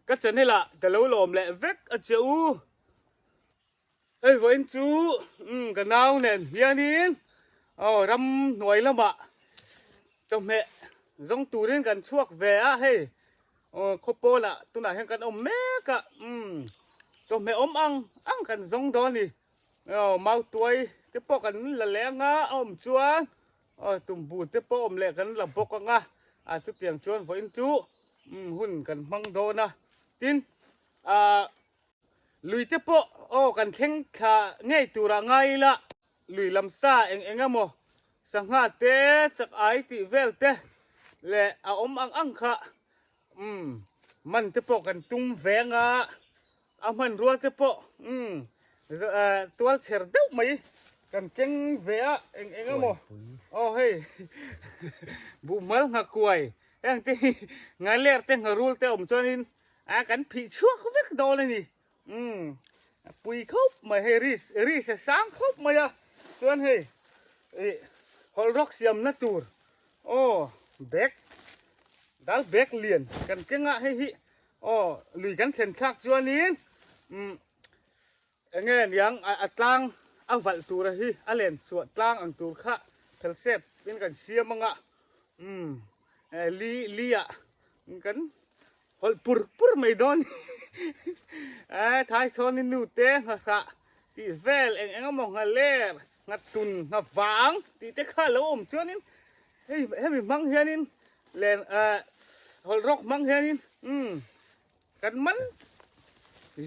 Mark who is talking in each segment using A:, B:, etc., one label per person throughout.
A: Ka channel ah ka lo lawm leh vek a che u. Hei vawiin chu umm ka nau nen hianin aw ram hnuai lamah chawhmeh zawng turin kan chhuak ve a hei aw khawpawlah tunah hian kan awm mek a umm chawhmeh awm ang ang kan zawng dawn a ni aw mautuai te pawh kan la leh anga a awm chuan aw tumbu te pawh awm leh kan la bawk anga a chutiang chuan vawiin chu umm hun kan hmang dawn a tin ah. Lui te pawh aw kan thleng thla ngei turah ngai ila lui lam sa eng eng emaw sangha te chak ai tih vel te leh a awm ang ang kha umm man te pawh kan tum veng a a hmanrua te pawh umm tual chher deuh mai kan keng ve a eng eng emaw aw hei buhmal nghakuai heng te hi ngaler te ngharul te awm chuanin A kan phih chhuak vek dawn a ni. Umm a pui khawp mai hei ris ris a sang khawp mai a chuan hei ih hawlh rawk siamna tur aw bag dal bag lian kan keng a hei hi aw lui kan thlen thlak chuanin umm eng nge niang a tlang a valh tur a hi a len chhuah tlang ang tur kha phel sep in kan siam ang a umm li li ah kan Hawlh pur pur mai dawn e thai chhawn in nu te nghahrah tih vel eng eng emaw nghaler nghatun nghavang tih te kha lo awm chuanin hei hemi hmang hianin len eh hawlh rawk hmang hianin umm kan man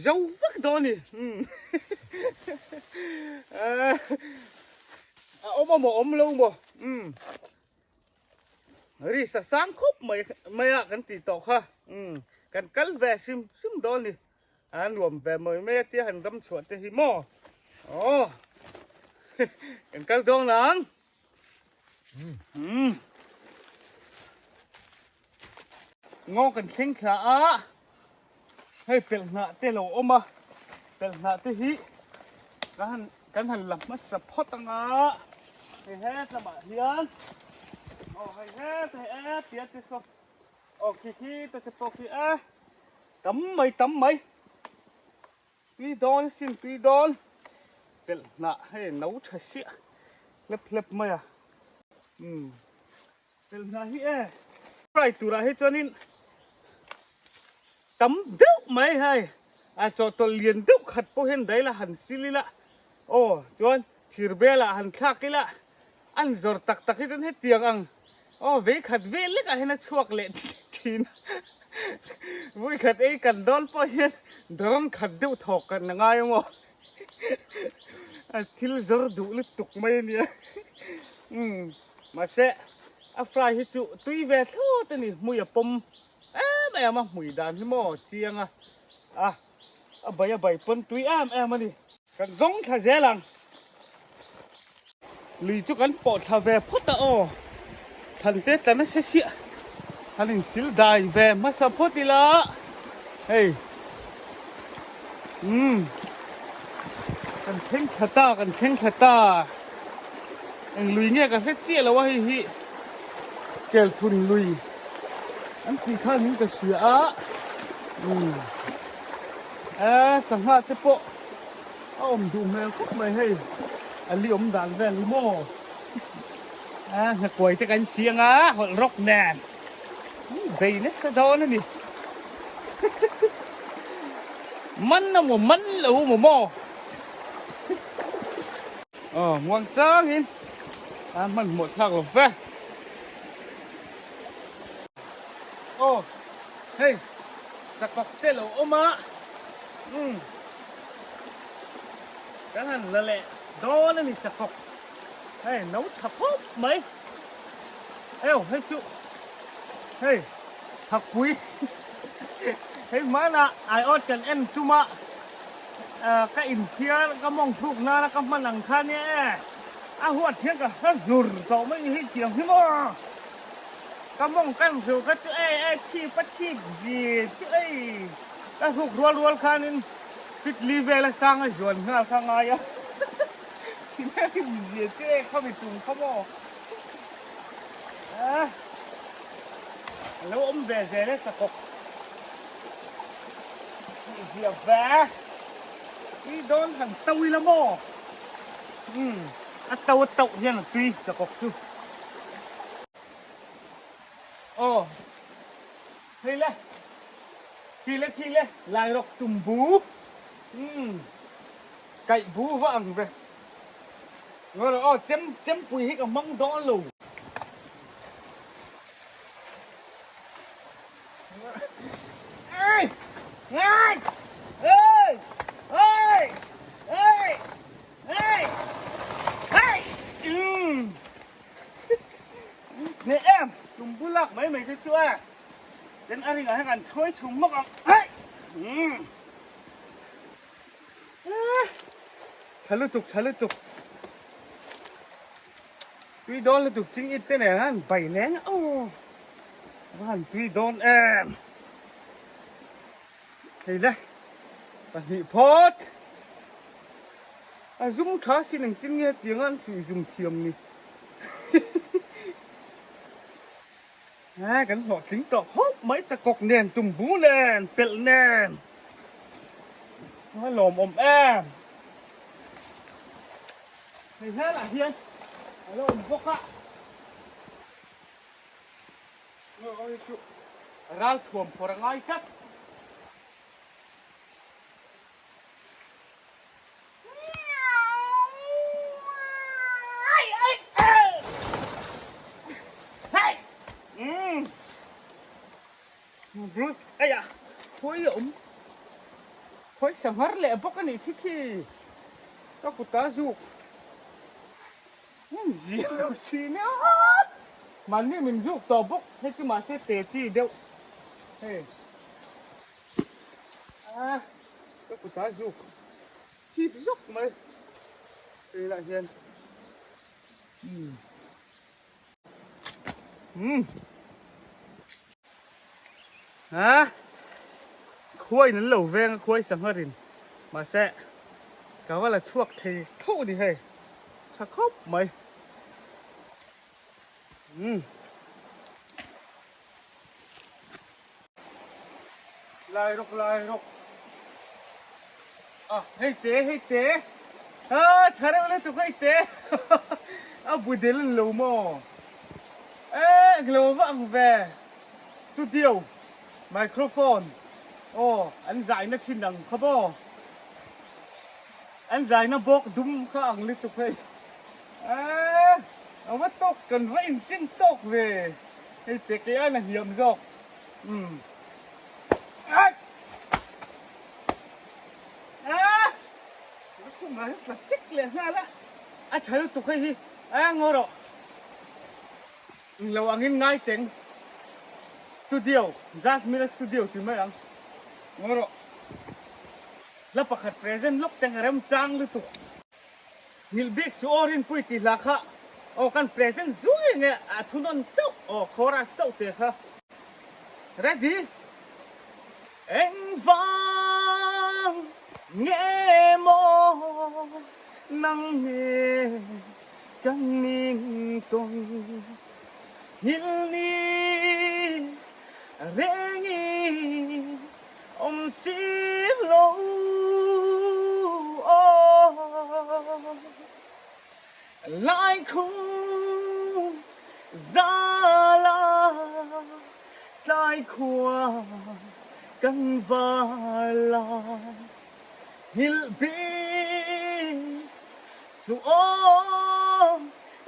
A: zo vek dawn a ni umm eh a awm amaw awm lo maw umm. Ri sa sang khawp mai mai a kan tih tawh kha umm kan kal ve hrim hrim dawn ni a nuam ve mai mai a tia han ram chhuah te hi maw aw kan kal dawn ang umm ngaw kan thleng thla a hei pelh hnah te lo awm a pelh hnah te hi kan han kan han la hmasa phawt anga hei hetlamah hian aw hei heta hei e tia te saw aw khi khi te te pawh khi e tam mai tam mai tui dawn sin tui dawn pelh hnah hei no tha siah hlep hlep mai a umm. Tel hna hi e. Fry turah hi chuanin tam deuh mai hei a chawhtawlh lian deuh khat pawh hian daih ila han sil ila aw chuan thir belah han thlak ila an zawr tak tak hi chuan hetiang ang aw vei khat vel lekah hian a chhuak leh thin a vui khat ei kan dawn pawh hian dawrang khat deuh thawk kan a ngai ang aw a thil zawr duh lutuk mai a nia umm. Mahse, a fry hi chu tui ve thlawt a ni, hmui a pawm em em a, hmui dan hi maw chiang a, a a bai a bai pawn tui em em a ni. Kan zawng thla zel ang, lui chu kan pawh thla ve phawt a aw, thlan te tla nasa siah, han insil dai ve hmasa phawt ila hei umm kan thleng thla ta, kan thleng thla ta. Eng lui nge ka hre chiah lo a hei hi Kelchhun lui an tih khan in ka hria a umm e sangha te pawh a awm duh hmel khawp mai hei a li awm dan vel hi maw a hnakuai te kan chiang a hawlh rawk nen bei nasa dawn a ni man emaw man lo emaw maw. Aw muang changin a hmanhmawh thlak lo ve. Aw hei chakawk te lo awm a umm kan han la leh dawn a ni chakawk hei no tha khawp mai eu hei chu hei thakpui hei hmanah aiawt kan en tum a. Ka inthiar ka mawng thluk nana ka hman ang kha nia e, a huat hian ka hre hlur tawh mai ni hi tiang hi maw. Ka mawng kan hril kha chu ei ei chhip a chhip zir chu ei ka hruk rual rual khanin fit li vel a sang a zuan nghal kha ngai a thin a rim zir chu ei khami tum kha maw. A lo awm ve zel e chakawk. zia ve. Tui dawn han to ila maw? Umm a to a toh hian a tui chakawk chu. Aw hei le khi le khi le lai rawk tum bu umm kaih bu va ang ve. Ngawi rawh aw chem chempui hi ka hmang dawn lo. Nè em, tum bulak mai mai te chu a. Ten a ringah hian kan hruai chhung mawk ang. Tha lutuk, tha lutuk. Tui dawn lutuk ching it te nen han bai leng a aw. Va han tui dawn em. Hei le, pahnih phawt. A zum tha sin engtin nge tiang an suih zum thiam ni. A kan hlawhtling tawh khawp mai chakawk nen tumbu nen pelh nen a lawmawm em. Hei helah hian a lo awm bawk a. Ral thuam phawrh a ngai tlat. Bruce ai ah khawi a awm khawi sanghar leh bawk a nih khi khi ka kuta zuk zia lo thin a mahni min zuk tawh bawk hei chu mahse te chi deuh hei. A ka kutah zuk chip zuk mai hei lah hian umm umm a khuain an lo veng a khuai sangharin mahse ka va la chhuak thei tho a ni hei tha khawp mai umm. Lai rawk lai rawk a hei te hei te a tha reuh lutuk hei te a bu del an lo maw e englo va ang ve studio microphone aw an zaina thin ang kha maw an zaina bawk dum kha ang lutuk hei e a va tawk kan va inchin tawk ve. Hei te kei aiin a hniam zawk. Umm. Ai! Ah! Ka khum ah hian tla sek leh nghal a. A tha lutuk hei hi. A ngaw rawh. Englo angin ngai teng. Studio, Jasmine studio ti mai ang. Ngaw rawh. Hla pakhat present lawk teng a remchang lutuk. Nghilh bik chu aw Rinpui tih hla kha aw kan present zui nge a thunawn chauh aw chorus chauh te kha ready Engvang nge maw nang nge kan ning tawn Nghilh ni reng i Awm si lo aw Lai khu za la tlai khua kan va la Nghilh bik su aw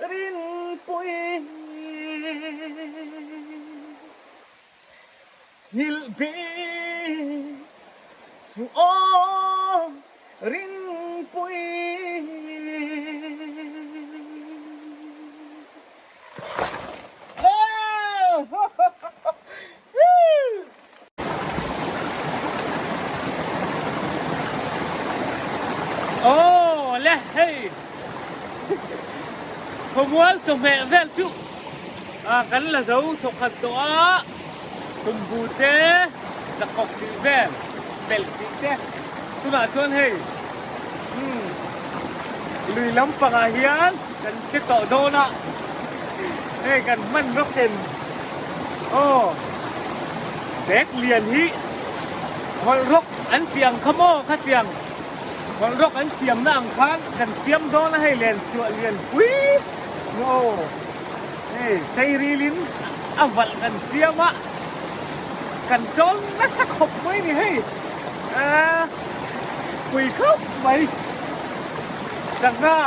A: Rinpui. Nghilh bik suh aw Ringpui. Aw le hei khawmual chawhmeh vel chu kan la zo thawkhat tawh a. Tumbu te, zakawk tih vel, pelh tih te tunah chuan hei umm lui lampangah hian kan che tawh dawn a, hei kan hman rawkin aw bag lian hi hawlh rawk. An piang kha maw khatiang hawlh rawk an siamna ang khan kan siam dawn a hei len suah lian pui maw hei seirilin a valh kan siam a kan tawn nasa khawp mai ni hei aaa pui khawp mai sangha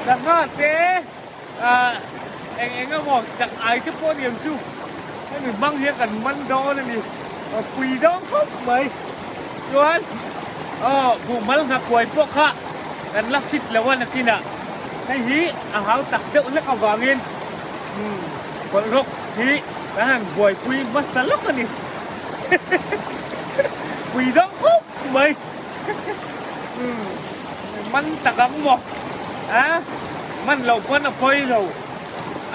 A: sangha te ah eng eng emaw chak ai te pawh ni ang chu hemi hmang hian kan man dawn a ni pui dawn khawp mai chuan aw buhmal nghakuai pawh kha kan la fit lo a nakinah hei hi a hau tak deuh hlek avangin umm bawlh rawk hi kan han buaipui hmasa lawk a ni pui dawn khawp mai umm man tak ang maw a man loh pawn a pawi lo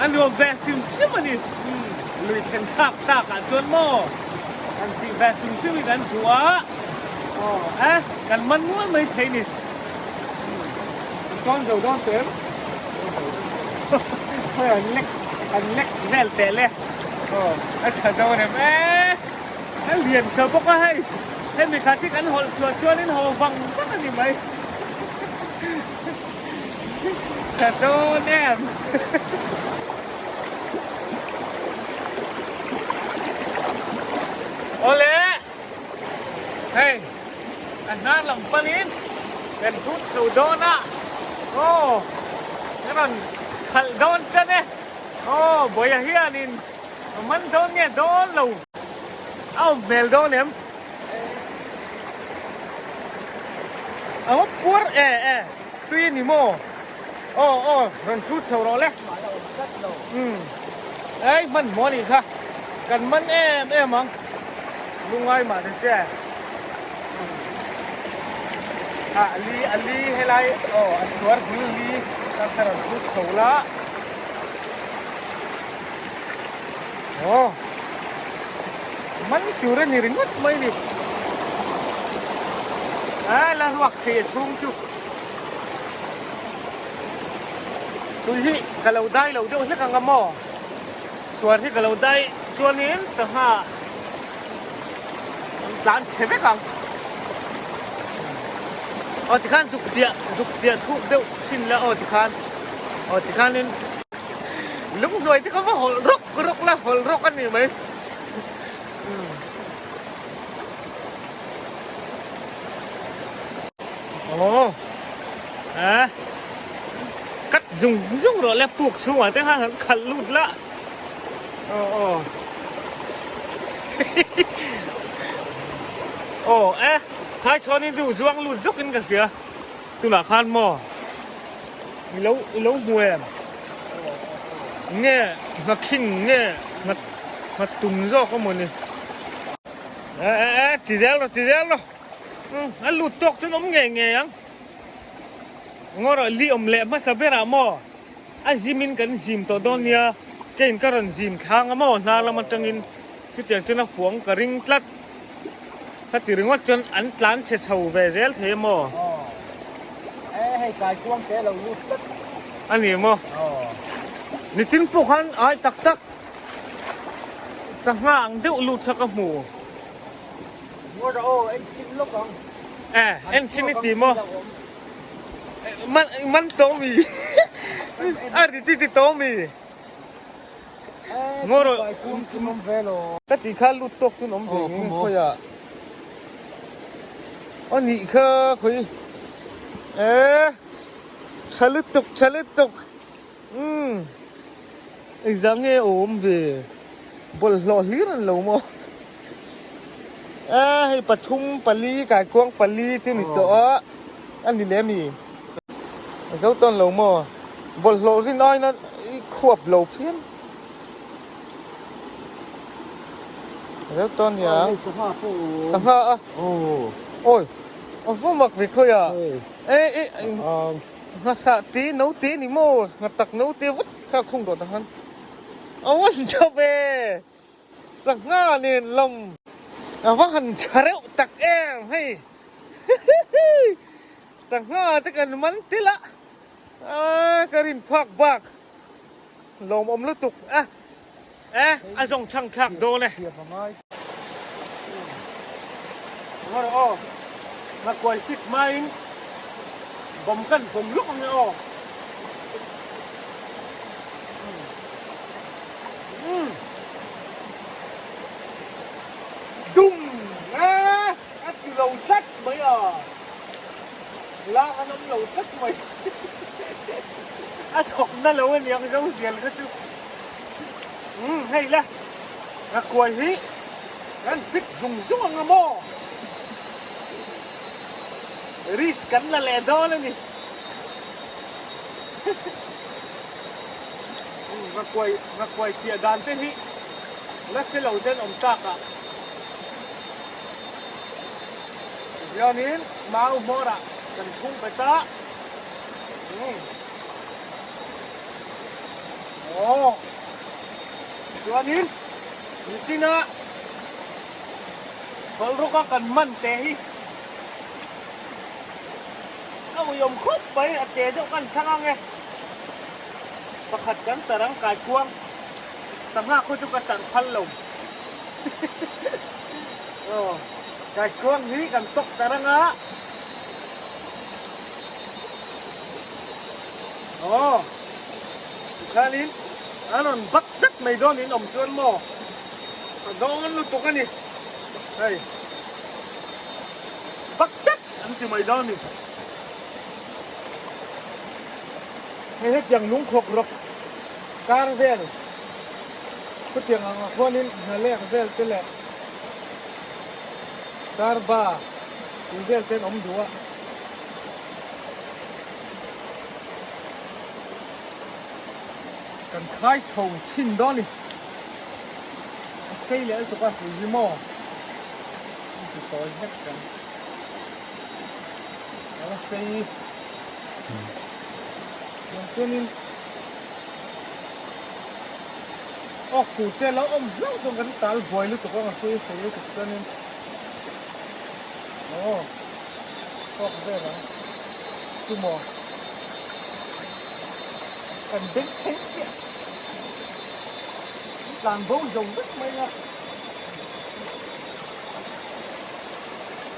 A: a nuam ve hrim hrim a ni umm lui thlen thlak tak ah chuan maw kan tih ve hrim hrim in kan duh a aw a kan man nual mai thei ni umm an tawn zo dawn teh em khawi an lek an lek vel teh le aw a tha dawn em e a lian tha bawk a hei hemi khat hi kan hawlh chhuah chuanin haw vang vang a ni mai tha dawn em awle hei a hnar lam panin kan thut chho dawn a aw ka rawn khalh dawn tan e aw bawia hianin a man dawn nge dawn lo a awm hmel dawn em a ngawt puar e e tui a ni maw aw aw rawn hrut chho rawh le umm ei hmanhmawh a nih kha kan man em em ang lungai mah ta che ah li a li helai aw a chhuar bul li ka rawn hrut chho la. Aw man tur a ni ringawt mai ni a la ruak thei a chhung chu tui hi ka lo dai lo deuh hlek ang a maw suar hi ka lo dai chuanin sangha an tlan chhe vek ang aw tikhan zuk chiah zuk chiah thuk deuh chhin la aw tikhan aw tikhanin. Lunghnuai te kha va hawlh rawk rawk la, hawlh rawk a ni mai. Aw a cut zung zung rawh le puk chhungah te khan han khalh lut la. Aw aw aw e thaichhawnin chu zuang lut zawkin ka hria. Tunah khan maw i lo i lo hmu em? Nge nghakhing nge nghat nghat tum zawk a mawni? E e e ti zel rawh ti zel rawh umm a lut tawk chuan awm ngei ngei ang. Ngaw rawh li awm leh hmasa berah maw a zim in kan zim tawh dawn nia keiin ka rawn zim thlang a maw hnar lam atangin chutiang chuan a fuang ka ring tlat. Khati ringawt chuan an tlan chhe chho ve zel thei a maw?
B: Aw. E hei kai kuang te lo lut tlat.
A: A ni maw?
B: Aw.
A: Nichin pawh khan ai tak tak sangha ang deuh lut kha ka hmu.
B: Ngaw rawh aw, en chhin lawk ang.
A: E, en chhin i ti maw? Man man to mi. A ri ti ti to mi. Ngaw rawh. Ka ti kha lut tawk chuan awm ve ngei khawi ah. Aw nih kha khawi. E tha lutuk tha lutuk. Umm engzah nge awm ve. Bawlhhlawh hlir an lo maw. E hei pathum pali kaikuang pali chu ni tawh a. A ni leh mi? A zo tawn lo maw? Bawlhhlawh rin aina i khuap lo phian. A zo tawn nia. Sangha a. Awi, a va mak ve khawi a. E e nghasah te no te ni maw? Nghatak no te vut kha khung dawt ang khan. A va tha ve! Sangha nen lam a va han tha reuh tak em hei. Sangha te kan man tel a, aaa ka rin phak bak lawmawm lutuk a, e a zawng chhang thlak dawn e. Ngaw rawh aw. Nghakuai fik hmain bawm kan bawm lawk ang e aw. Umm. Dum e a ti lo tlat mai a. Lang an awm lo tlat mai. A thawk na lo aniang zo zial kha chu. Umm hei le Nghakuai hi kan fit zung zung ang a maw? Risk kan la leh dawn a ni. Nghakuai Nghakuai chiah dan te hi la hre lo ten awm tak ah tihianin mau hmawr ah kan phung bet a. Aw chuanin nichina tawlhrawka kan man te hi a uiawm khawp mai a te deuh kan thlang ang e pakhat kan tar ang kaikuang sangha khaw chu ka tar phal lo aw kaikuang hi kan tawk tar ang a. Aw tikhanin an rawn bak chat mai dawn in awm chuan maw a dawn lutuk a ni hei bak chat an ti mai dawn a ni hei hetiang lung khawk rawk kar vel khutiang ang ah khuanin hnalek vel te leh darba tih vel te an awm duh a. Kan khai chho chhin dawn a ni. A sei leh lutuk a hrui hi maw? An ti tawi hlek kan. A la sei. Tiang chuanin awk tur te lo awm hlauh chuan kan tal buai lutuk ang a hrui a sei lutuk chuanin aw. Tawk vel ang chu maw? Kan beng thleng chiah an tlan bo zo vek mai a.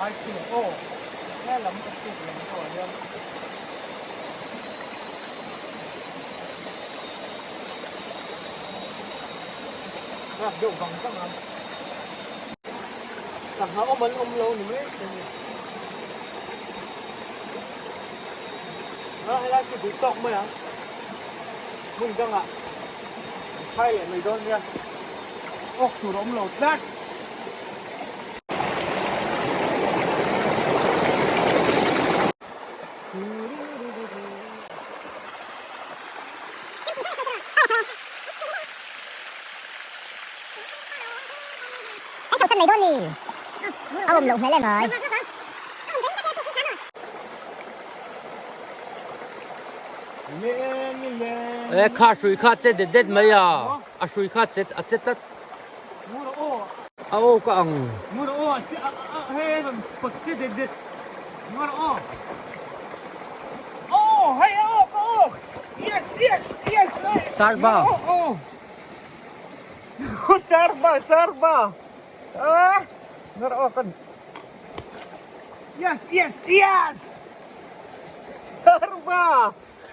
A: Ai khi leh aw he lam ka tuk lam pawh ah hian nghak deuh vang vang ang. Sangha awm an awm lo ni mai thei ni. A helai chu duh tawk mai ang. Hmun dangah an khai leh mai dawn nia. Awk tur a awm lo tlat.
C: An chhohsan mai dawn ni? A awm loh hmel em ai.
D: E kha hrui kha che det det mai a, a hrui kha che a che tlat. A aw ka ang. Sarba.
A: Sarba sarba ah ngar aw kan yes yes yes sarba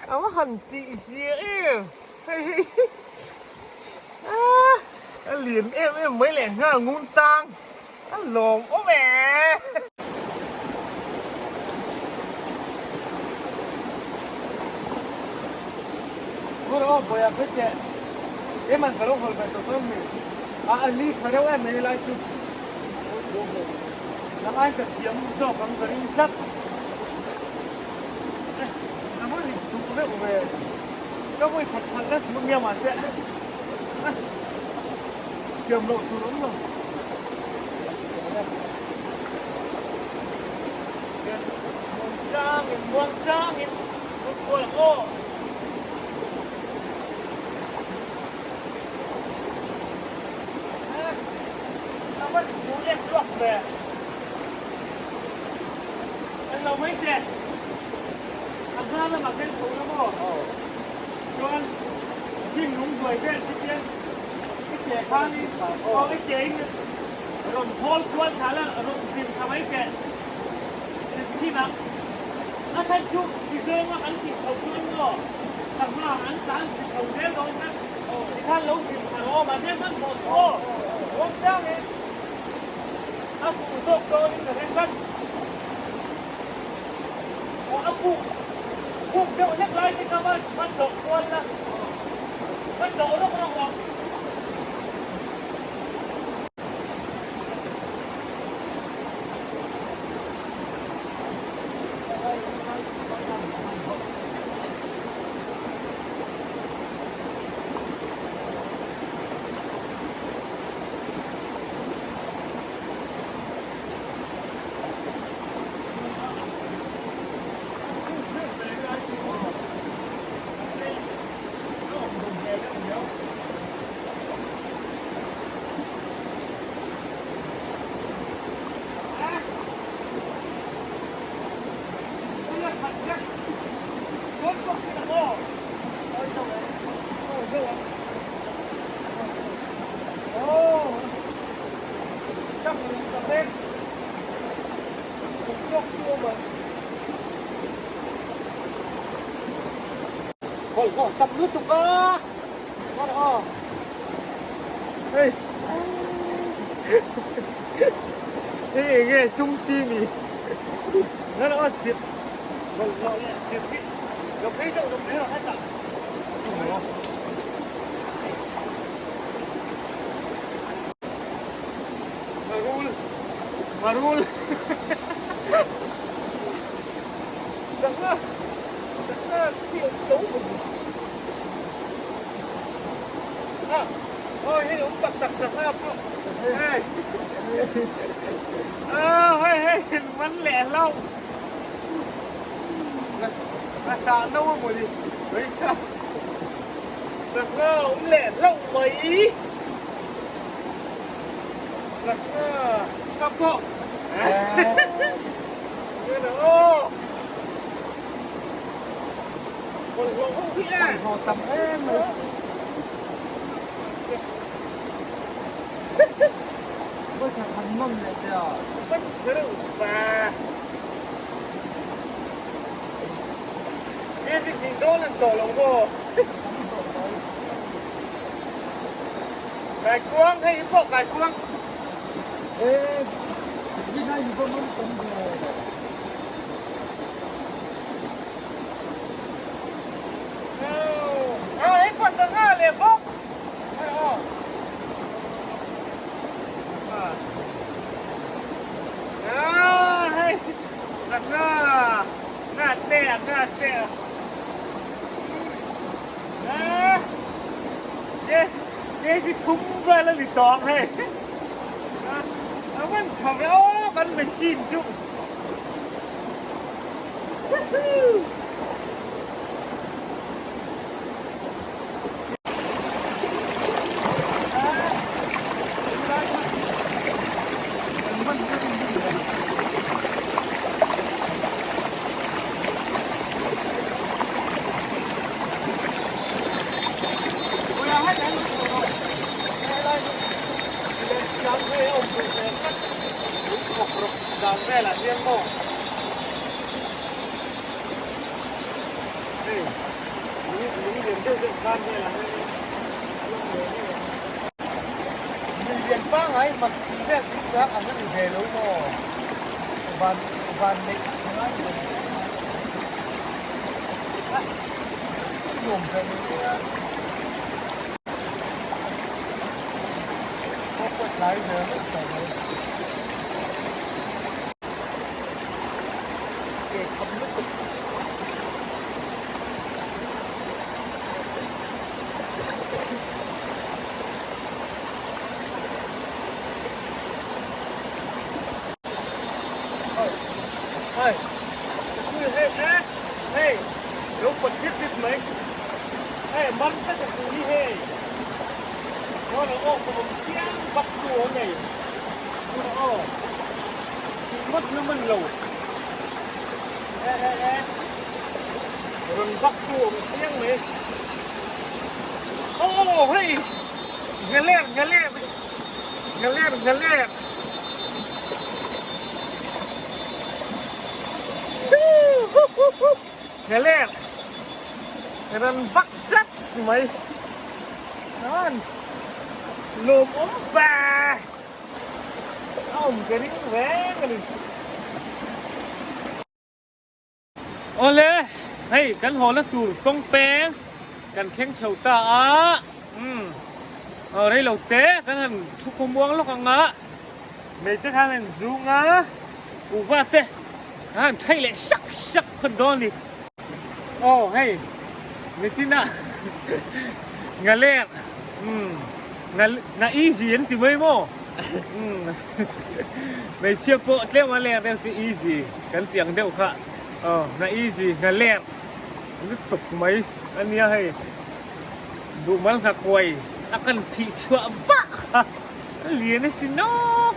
A: a va han tih zia em hei hi ah a lian em em mai leh nghal ngun tang a lawm awm e. Ngur aw bawiah phei teh em an ka lo hawl ve tawh dawn mi a a li tha reuh em mai helai chu nang aiin ka thiam zawk ang ka ring tlat a va rit duh reuh ve ka vawi khat khat na chu nia mahse thiam loh tur awm lo. Muang changin muang changin lut kual ang aw. A va ri duh lek luak ve. An lo mai teh. A hma lamah khan tho la maw? Chuan hnim lung duai vel te khian i ke khanin aw i ke in Rawn hawl kual thla la, rawn zir thla mai teh. Zir thin ang. A chhan chu ti zawnga kan tih chho chuan maw sangha an tlan chhe chho zel dawn kha tikhan lo zir thla rawh aw mahse hmanhmawh suh aw. Ruang changin a fuh zawk dawnin ka hre tlat. Aw a puk puk deuh hlek lai te kha va dawh kual la, va dawh rawk rawk rawh. Bawlhhlawh tam lutuk a hei hei eng nge sum si ni nana aw chip bawlhhlawh leh chip hi lo phei deuh lo mai rawh hetah Marul Marul Sangha Sangha khi awm tho mai A aw hei awm tak tak sangha pawh hei A hei hei man leh hlauh A tah no a mawni mai kha Sangha awm leh hlauh mai Sangha ka pawh Aw Bawlhhlawh ho hi e.
B: Bawlhhlawh tam em mai. Bawlhhlawh than nawm leh che a.
A: Kan kherh va. Music nih dawn an tawh lo maw? Kaikuang hei hi pawh kaikuang.
B: E vinai hi pawh man tam ve.
A: A hei pawh sangha leh bawk. Hei aw. A hei sangha nga te a nga te a. A ke ke si thum vel a ni tawh ang hei. A van tha ve aw kan machine chu. Dan velah hian maw hei lung lung lian deuh deuh khan velah hian lawm ve ngei ang lui lian pangngai mak tih vel chu ka ang a ni ve lo maw van van neih a ngai ve a nuam ve mai mai a pawh pawh tlai ve reuh tawh mai. Ke kham lutuk. Hei, hei, hei, hei, lo pawt hip hip mai. Hei, man ta ka hi hei. Chuan a aw ka awm chiang vak tu a nei. Chuan a aw tih ngawt na man lo. He he he. Rawn vak tu awm chiang mai. Aw hei. Nghaler nghaler. Nghaler nghaler. Ngaleng ran vak tlat mai khan lawmawm ve a awm ka ring reng a ni. Awle hei kan haw na tur kawng peng kan thleng chho ta a umm rei lo te kan han thu khawmuang lawk ang a hmeichhe khan an zung a kuhva te an han thaih leh sak sak phawt dawn a ni. Aw hei nichinah ngaleng umm nga easy an ti mai maw umm hmeichhia pawh tlem a leng deuh chu easy kan tih ang deuh kha aw nga easy nga leng lutuk mai a nia hei duhmal nghakuai a kan phih chhuah vah kha a lian a si nawk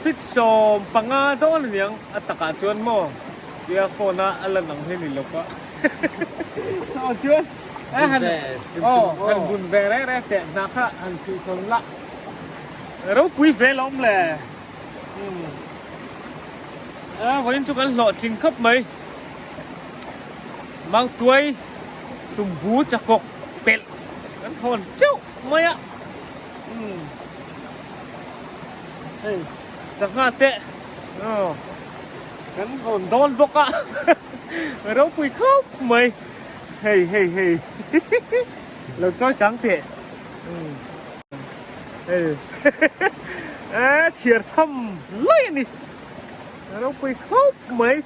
A: fit 15 dawn a niang a takah chuan maw. Tia phone a a lan ang hi ni lo ka. Aw chuan a han aw han bun ve reng reng teh hna kha han chhuih chhawn la. Ropui ve lo awm le. Umm. A vawiin chu kan hlawhtling khawp mai. Mautuai tumbu chakawk pelh kan hawn teuh mai a. Umm. Hei sangha te aw. Kan rawn dawn bawk a, ropui khawp mai. Hei hei hei lo chawi tang teh. Hei e chhiar tham lai a ni. Ropui khawp mai.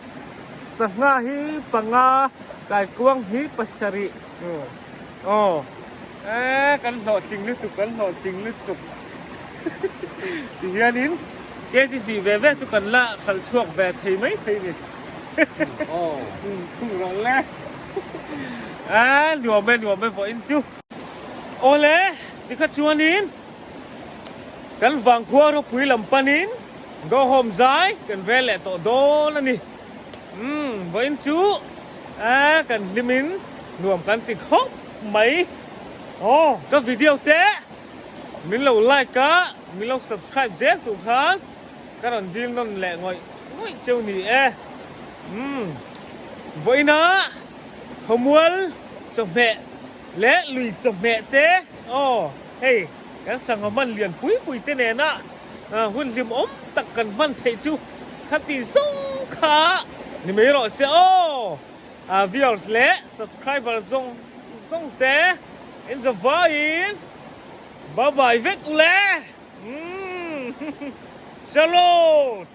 A: Sangha hi panga, kaikuang hi pasarih. Aw e kan hlawhtling lutuk kan hlawhtling lutuk. Tihianin kg hnih ve ve chu kan la khalh chhuak ve thei mai thei ni. Khung rawh le. A nuam e nuam e vawiin chu. Awle tikha chuanin kan vangkhua ropui lam panin go home zai kan vel leh tawh dawn a ni. Umm vawiin chu a kan hlimin nuam kan ti khawp mai. Aw ka video te. Min lo like a, min lo subscribe zel tur khan ka rawn dil nawn leh ngawih ngawih cheu ni e. Umm, vawiina khawmual chawhmeh leh lui chawhmeh te aw hei kan sangha hman lian pui pui te nena hun hlimawm tak kan hman theih chu khati zawng kha ni mai rawh che aw. Viewers leh subscriber zawng zawng te in za vaiin bye bye vek ule. Umm. Shalom.